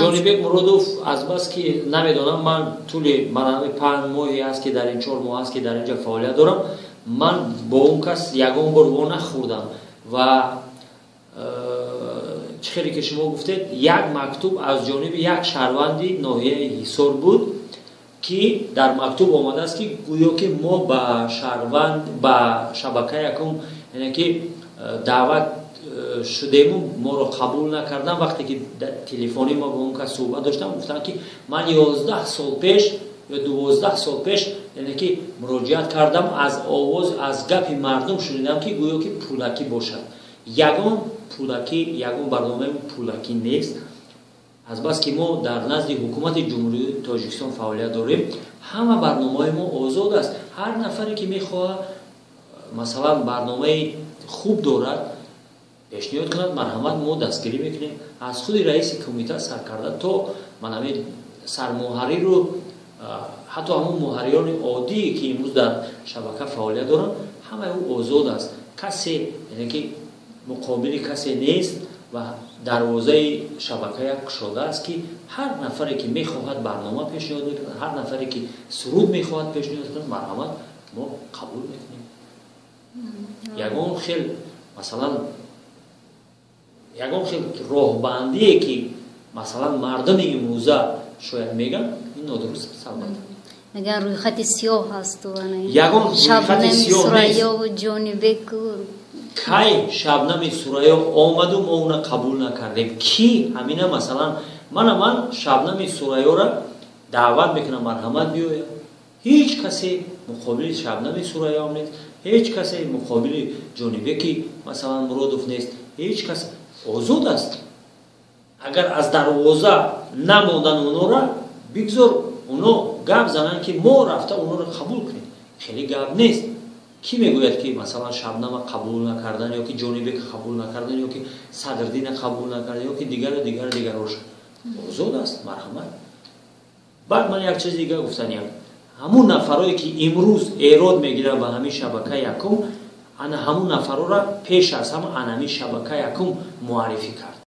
Ҷонибек Муродов, азбаски намедонам, ман тӯли манами 5 моҳе аст, ки дар ин 4 моҳ аст, ки дар инҷа фаъолият дорам, ман бо он кас ягон бор во нахӯрдам. Ва чӣ хеле ки шумо гуфтед, як мактуб аз ҷониби як шаҳрванди ноҳияи Ҳисор буд, ки дар мактуб омадааст, ки гӯё ки мо ба шаҳрванд, ба шабакаи якум, яъне ки даъват шудему моро қабул накардан. Вақте ки телефонӣ ма бо он кас суҳбат доштам, гуфтанд, ки ман 11 сол пеш ё 12 сол пеш, яъне ки муроҷиат кардам, аз овоз, аз гапи мардум шунидам, ки гӯё ки пулакӣ бошад. Ягон пулакӣ, ягон барномаи пулакӣ нест. Азбаски мо дар назди ҳукумати Ҷумҳурии Тоҷикистон фаъолият дорем, ҳама барномаҳои мо озод аст. Ҳар нафаре ки мехоҳад, масалан, барномаи хуб дорад, пешниҳод кунад, марҳамат, мо дастгирӣ мекунем. Аз худи раиси кумита сар карда то манами сармуҳарриру ҳатто ҳамун муҳаррирони оддие, ки имрӯз дар шабака фаъолият доранд, ҳамаи ӯ озод аст. Касе, яъне ки муқобили касе нест ва дарвозаи шабака як кушода аст, ки ҳар нафаре ки мехоҳад барнома пешниҳод мекунад, ҳар нафаре ки суруд мехоҳад пешниҳод кунад, марҳамат, мо қабул мекунем. Ягон хел, масалан, ягон хел роҳбандие, ки масалан мардуми имрӯза шояд меган, ин нодуруст аст, албатта. Меган, рӯйхати сиёҳ ҳасту. Ягон рӯйхати сиёҳ нест. Ҷонибек. Кай Шабнами Сурайё омаду мо уна қабул накардем? Ки ҳамина, масалан, мана ман Шабнами Сурайёра даъват мекунам, марҳамат, биёяд. Ҳеҷ касе муқобили Шабнами Сурайёам нест, ҳеҷ касе муқобили Ҷонибеки, масалан, Муродов нест, ҳеҷ кас. Озод аст. Агар аз дарвоза намондан онора, бигзор оно гап зананд, ки мо рафта онора қабул кунем. Хеле гап нест. Кӣ мегӯяд, ки масалан Шабнама қабул накардан ё ки Ҷонибека қабул накардан, ё ки Садрдина қабул накардан, ё ки дигару дигару дигароша? Озод аст, марҳамат. Баъд ман як чизи дигар гуфтаниям: ҳамун нафарое, ки имрӯз эрод мегиранд ба ҳамин шабака якум, ана ҳамун нафарора пеш аз ҳама ана ҳамин шабака якум муаррифӣ кард.